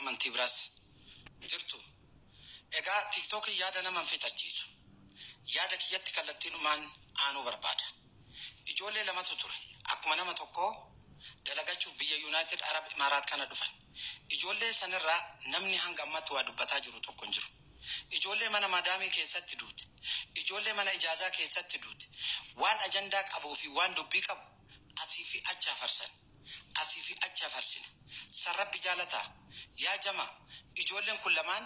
Amantii biraas jirtu. Egaa TikTokiin yaada nama hin fixachiisu. Yaada kiyyatti kallattiinumaan aanuu barbaada. Ijoollee lamatu ture. Akkuma nama tokkoo dalagachuuf biyya United Arab Emiraat kana dhufan. Ijoollee sanirraa namni hanga ammaatti waa dubbataa jiru tokko hin jiru. Ijoollee mana madaamii keessatti duute. Ijoollee mana ijaazaa keessatti duute. Waan ajandaa qabuu fi waan dubbii qabu asii fi achi hafarsan. Asii fi achi hafarsina. San Rabbi jaalataa? Yaa jamaa, ijoolleen kun lamaan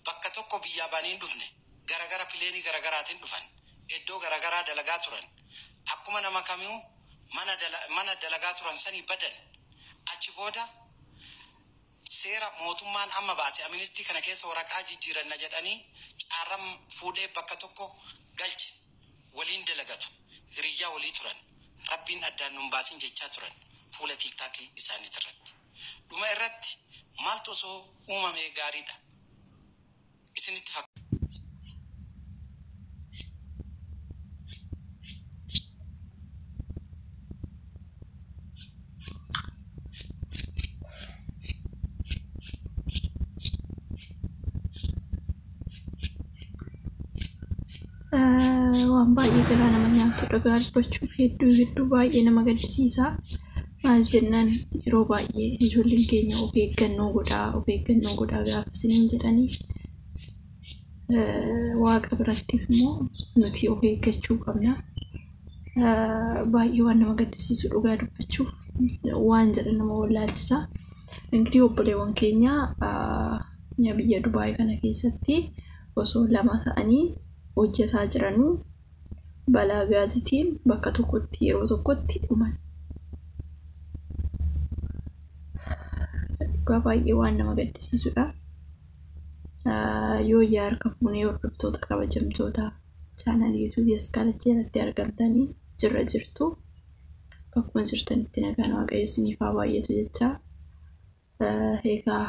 bakka tokko biyyaa ba'anii hin dhufne. Garagara pileenii garagaraatiin dhufan. Iddoo garagaraa dalagaa turan. Akkuma nama kamiu mana mana dalagaa turan sanii badan. Achi booda seera mootummaan amma baase aministii kana keessa waraqaa jijjiiranna jedhanii caarran fuudhee bakka tokko galche. Waliin dalagatu. Hiriyyaa walii turan. Rabbiin addaan nun baasin jechaa turan fuula tiiktaakii isaaniitirratti. Dhuma irratti maaltu osoo uumamee gaariidha isinitti fakkaata? Waan baay'ee garaa nama nyaatu dhugaa dubbachuuf hedduu hedduu baay'ee nama gaddisiisa. Maal jennaan yeroo baay'ee ijoolleen keenya of eeggannoo godhaa of eeggannoo godhaa gaafa isiniin jedhanii waaqa biratti immoo nuti of eeggachuu qabna. Baay'ee waan nama gaddisiisu dhugaa dubbachuuf waan jedhan nama wallaalchisa. Ingirii obboleewwan keenya biyya Dubaay kana keessatti osoo lama ta'anii hojjetaa jiranuu balaa gaazitiin bakka tokkotti yeroo tokkotti dhuman. Dhugaa baay'ee waan nama gaddisiisudha. Yoo yaa harka fuunee hordoftoota kabajamtoota chaanal yuutuubii Askaalachee irratti argamtanii jirra jirtu. Bakkuma jirtanitti nagaan Waaqayyo isiniif haa baay'atu jecha. Egaa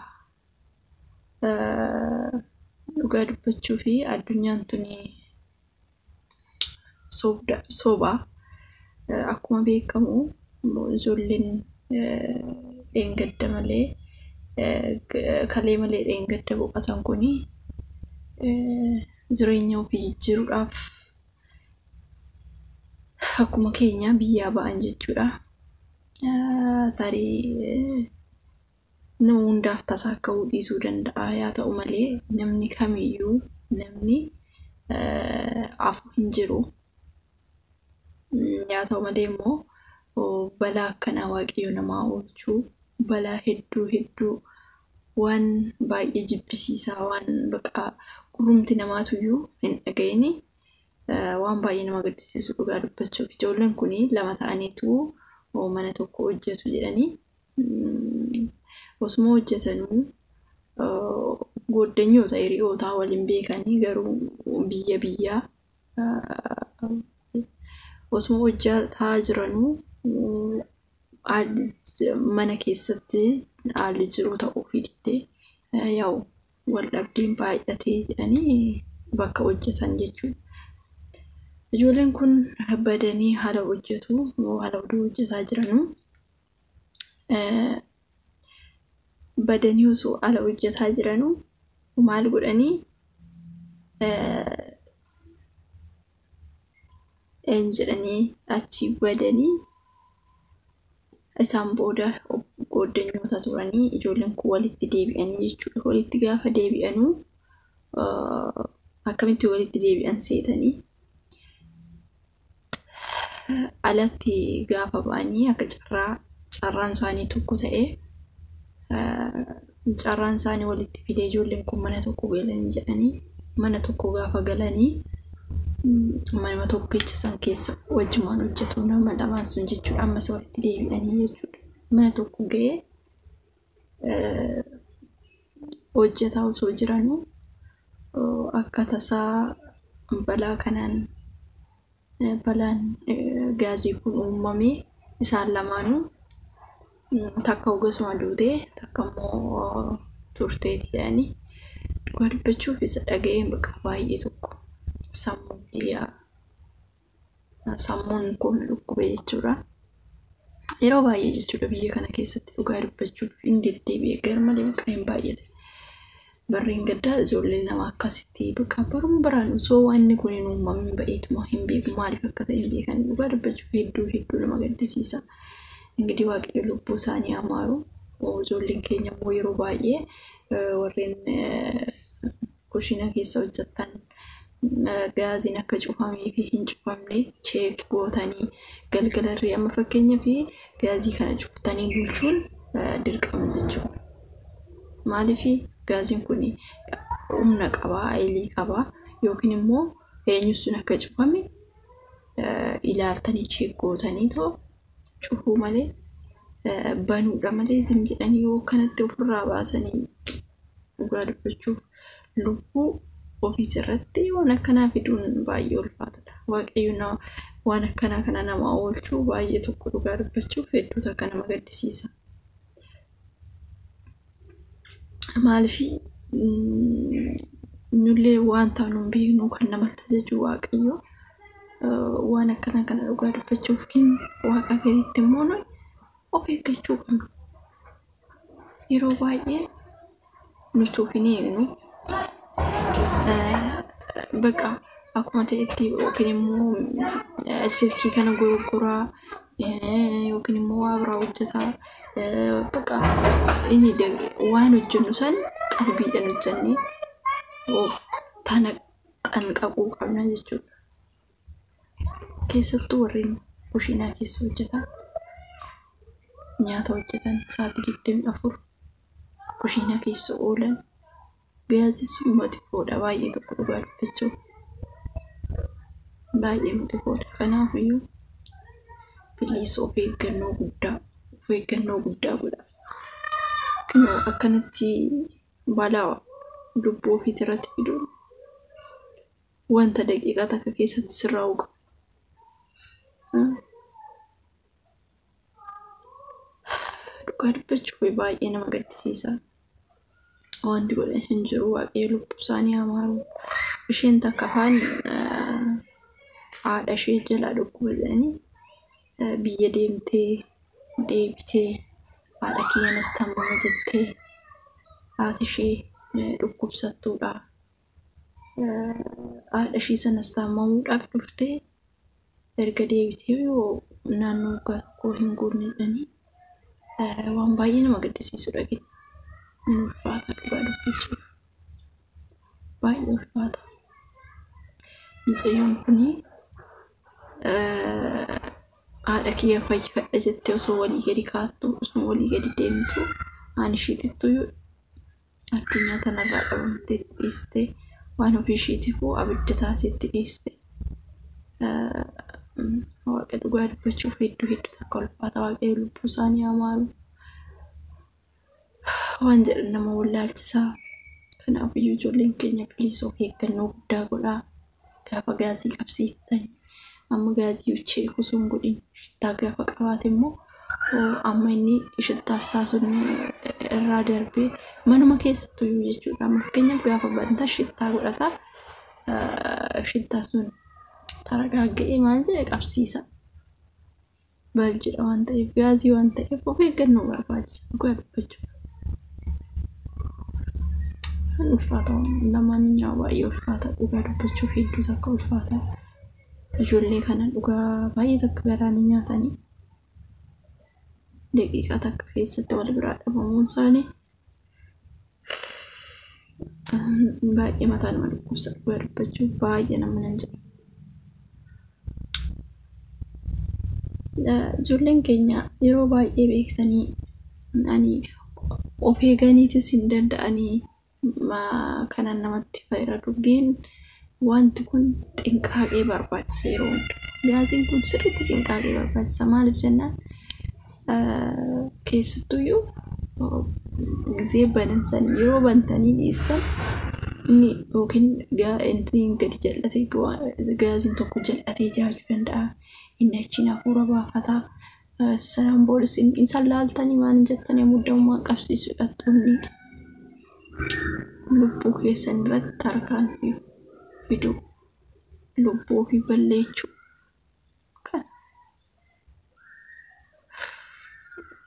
dhugaa dubbachuu fi addunyaan tuni soba. Akkuma beekamu ijoolleen dheengadda malee kalee malee dheengadda boqotan kuni jireenya ofii jijjiiruudhaaf akkuma keenya biyyaa ba'an jechuudha. Tarii nama hundaaf tasaa ka'uu dhiisuu danda'a. Yaa ta'u malee namni kamiyyuu namni afu hin jiru. Yaa ta'u malee immoo balaa akkanaa waaqayyo namaa oolchuu balaa hedduu hedduu waan baay'ee jibbisiisaa waan baqa gurrumti namaatuyyuu hin dhaga'ini waan baay'ee nama gaddisiisu dhugaa dubbachuuf ijoolleen kun lama ta'aniitu mana tokko hojjetu jedhanii osuma hojjetanuu gooddanyoota hiriyootaa waliin beekanii garuu biyya biyyaa osuma hojjetaa jiranuu mana keessatti haalli jiru ta'uufii diddee yaa'u wal dhabdeen baay'atee jedhanii bakka hojjetan jechuudha. Ijoolleen kun badanii haala hojjetu haala oduu hojjetaa jiranuu badanii osoo haala hojjetaa jiranuu maal godhanii een jedhanii achi badanii isaan booda gooddanyoota turanii ijoolleen kun walitti deebi'anii jechuudha. Walitti gaafa deebi'anuu akkamitti walitti deebi'an seetanii alatti gaafa ba'anii akka carraa carraan isaanii tokko ta'ee carraan isaanii walitti fidee ijoolleen kun mana tokko galanii jedhanii mana tokko gaafa galanii manuma tokkicha san keessa wajjumaan hojjetu nama lamaan sun jechuudha. Ammas walitti deebi'anii jechuudha. Mana tokko ga'ee hojjetaa osoo jiranuu akka tasaa balaa kanaan balaan gaazii kun uumamee isaan lamaanuu takka ogasuma duutee takka immoo turteeti jedhanii dhugaa dubbachuuf isa dhaga'een bakka baay'ee tokko sammuu kiyyaa sammuun koo na dhukkube jechuudha. Yeroo baay'ee jechuudha biyya kana keessatti dhugaa dubbachuuf hin deddeebi'e garmalee maqaa hin baay'ate. Barreen gaddaa ijoolleen nama akkasitti bakka baruma baraan osoo wanni kun hin uumamin ba'eetuma hin beeku maaliif akka ta'e hin beekan dhugaa dubbachuuf hedduu hedduu nama gaddisiisa. Ingidihi Waaqayyo lubbuu isaanii haa maaru. Ijoolleen keenya immoo yeroo baay'ee warreen kushiina keessa hojjetan gaaziin akka cufamee fi hin cufamne check gootanii galgalarree amma fakkeenyaaf gaazii kana cuftanii bulchuun dirqama jechuudha. Maaliif gaaziin kun humna qabaa, ayilii qabaa yookiin immoo eenyu sun akka cufame ilaaltanii check gootanii too cufuu malee banuudha malee zim jedhanii yoo kanatti ofirraa baasanii dhugaa dubbachuuf lubbuu ofiis irratti waan akkanaa fiduun baay'ee ulfaatadha. Waaqayyo waan akkanaa kana nama oolchuu baay'ee tokko dhugaa dubbachuuf hedduu takka nama gaddisiisa. Maaliif nullee waan taanu hin beeknu kan namatti ajaju Waaqayyo waan akkanaa kana dhugaa dubbachuuf waaqa gaditti immoo nuyi of eeggachuu qabna. Yeroo baay'ee nuti of hin eegnu. Bakka akkuma ta'etti yookiin immoo silkii kana gurguraa yookiin immoo waa biraa hojjetaa bakka inni waan hojjennu san qalbiidhaan hojjennee of tana xanqaquu qabna jechuudha. Keessattuu warreen kushiinaa keessa hojjetan nyaata hojjetan sa'aatii 24 kushiinaa keessa oolan gaazii sun maxifoodha baay'ee tokko dhugaa dubbachuuf baay'ee maxifoodha. Kanaafiyyuu bilisa of eeggannoo guddaa godha. Kunoo akkanatti balaa lubbuu ofiitii irratti fiduun wanta daqiiqaa takka keessatti sirraa'uu qaba. Dhugaa dubbachuuf baay'ee nama gaddisiisa. Wanti godhan hin jiru Waaqayyo lubbuu isaanii haa maaru. Isheen takka afaan haadha ishee jalaa dhukkuba jedhanii biyya deemtee deebitee haadha kiyyanas tamama jettee haati ishee dhukkubsattuudha. Haadha ishee sanas tamamuudhaaf dhuftee erga deebitee yoo naannoo waggaa tokko hin guunne jedhanii waan baay'ee nama gaddisiisudha. Ni ulfaata dhugaa dubbachuuf baay'ee ulfaata. Mucayyoon kuni haadha kiyya fayyifadha jettee osoo walii gadi kaattu osoo walii gadi deemtu aan ishiitittuu addunyaa tanarraa dhabamtee dhiiste waan ofii ishiitifuu abidda taasetti dhiiste. Waaqa dhugaa dubbachuuf hedduu hedduu takka ulfaata. Waaqayyo lubbuu isaanii haa maaru. Waan jedhan nama wallaalchisaa. Kanaafiyyuu ijoolleen keenya bilisa of eeggannoo guddaa godhaa. Gaafa gaazii qabsiiftanii amma gaazii check osoo hin godhin shittaa gaafa qabaate immoo amma inni shittaa isaa sun irraa darbee manuma keessattuyyuu jechuudha. Amma fakkeenyaaf gaafa bantaa shittaa godhata. Shittaa sun taragagga'ee maal jedhe qabsiisa. Baljidha waan ta'eef gaazii waan ta'eef of eeggannoo barbaachisa dhugaa dubbachuuf. Ulfaata lamaan baay'ee ulfaata dhugaa dubbachuuf hedduu takka ulfaata. Ijoollee kana dhugaa baay'ee takka garaanii nyaatanii daqiiqaa takka keessatti wal biraa dhabamuun isaanii baay'ee mataa nama dhukkubsa dhugaa dubbachuuf baay'ee nama nan jedha. Ijoolleen keenya yeroo baay'ee beektanii ani of eeganiitis hin danda'anii kanan namatti fayyadu geen wanti kun xinqaaqee barbaachisa yeroo hunda. Gaaziin kun sirriitti xinqaaqee barbaachisa. Maaliif jennaan keessattuyyuu gisee banansan yeroo bantanii dhiistan inni yookiin inni gadi jal'atee gaaziin tokko jal'atee jiraachuu danda'a. Inni achiin hafuura baafata. Sanaan boodas isaan laaltanii maal jettanii muddamummaa qabsiisudha xumni lubbuu keessan irratti tarkaanfii fiduu lubbuu ofii balleessuu kana.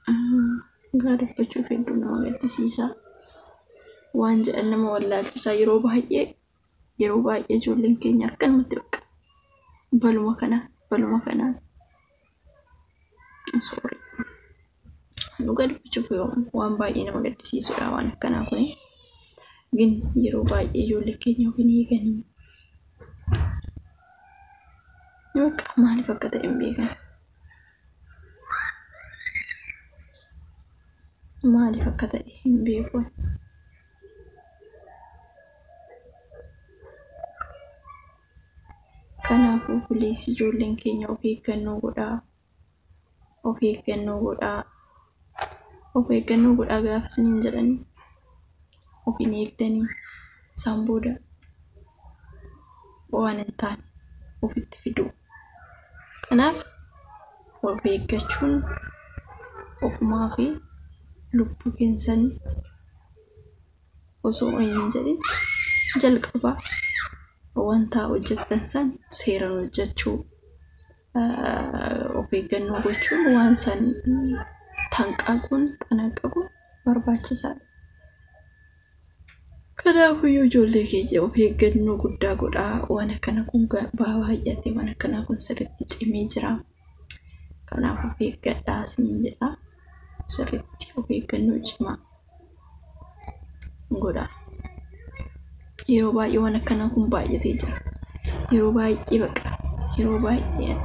Dhugaa dubbachuuf hedduu nama gaddisiisa. Waan jedhan nama wallaalchisaa yeroo baay'ee ijoolleen keenya akkanumatti bakka baluma kanaan sorry. Dhugaa dubbachuuf waan baay'ee nama gaddisiisudha waan akkanaa kuni. Gin yeroo baay'ee ijoollee keenya of hin eeganii. Bakka maaliif akka ta'e hin beekan. Maaliif akka ta'e hin beeku. Kanaafuu please ijoolleen keenya of eeggannoo godhaa. Of eeggannoo godhaa. Of eeggannoo godhaa gaafa isiniin jedhanii of hin eegdanii isaan booda waan hin taane ofitti fidu. Kanaaf of eeggachuun ofumaa fi lubbuu keessan osoo hin jedhin jalqabaa wanta hojjettan san seeraan hojjechuu of eeggannoo gochuun waan san xanqaquun barbaachisaadha. Kanaafiyyuu ijoollee keenya of eeggannoo guddaa godhaa. Waan akkana kun baay'ate waan akkanaa kun sirriitti cimee jira. Kanaaf of eeggadhaa isiniin jedha. Sirriitti of eeggannoo cimaa godhaa. Yeroo baay'ee waan akkanaa kun baay'atee jira. Yeroo baay'ee baqa. Yeroo baay'ee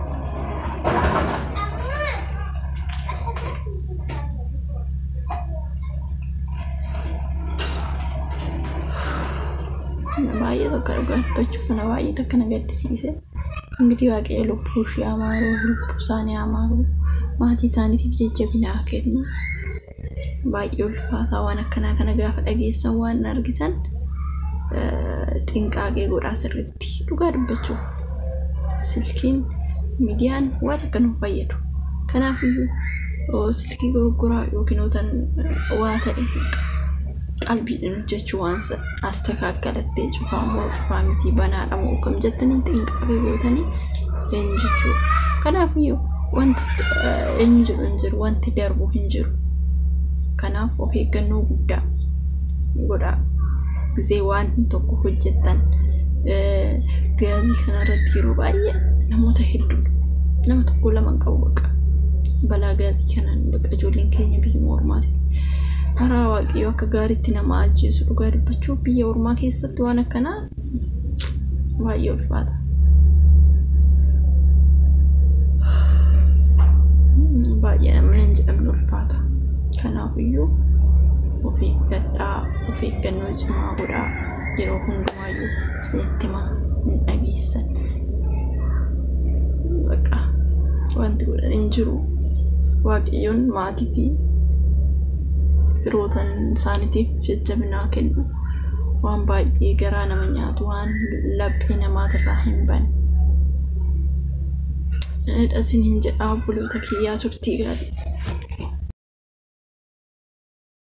baay'ee tokko dhugaa dubbachuuf kana baay'ee tokko na gaddisiise. Ingidihi Waaqayyo lubbuu ishee amaaru, lubbuu isaanii amaaru, maatii isaaniitiif jajjabina haa kennu. Baay'ee ulfaataa waan akkanaa kana gaafa dhageessan waan argitan xinqaaqee godhaa sirriitti dhugaa dubbachuuf silkiin miidiyaan waan akka nuuf fayyadu. Kanaafiyyuu silkii gurguraa yookiin waa ta'e qalbiidhaan hojjechuu waan astakaakalattee cufaa moo cufaa miti banaadha moo kam jettanii xinqaaqee gootanii eenyu jechuudha. Kanaafiyyuu wanta eenyu jedhu hin jiru, wanti darbu hin jiru. Kanaaf of eeggannoo guddaa godhaa. Gisee waan tokko hojjettan gaazii kanarratti yeroo baay'ee namoota hedduudha. Nama tokko lama hin qabu baqa. Balaa gaazii kanaan baqa ijoolleen keenya biyya ormaati. Karaa Waaqayyoo akka gaariitti nama ajjeesu dhugaa dubbachuu biyya ormaa keessatti waan akkanaa baay'ee ulfaata. Baay'ee namni hin jedhamne ulfaata. Kanaafiyyuu of eeggadhaa, of eeggannoo cimaa godhaa. Yeroo hundumaayyuu isinitti himaa hin dhageessan. Baqa wanti godhan hin jiru. Waaqayyoon maatii fi firoota isaaniitiif jajjabina haa kennu. Waan baay'ee garaa nama nyaatu, waan laphee namaatirraa hin banne. Isiniin jedhaa obboloota kiyyaa turtii gaarii.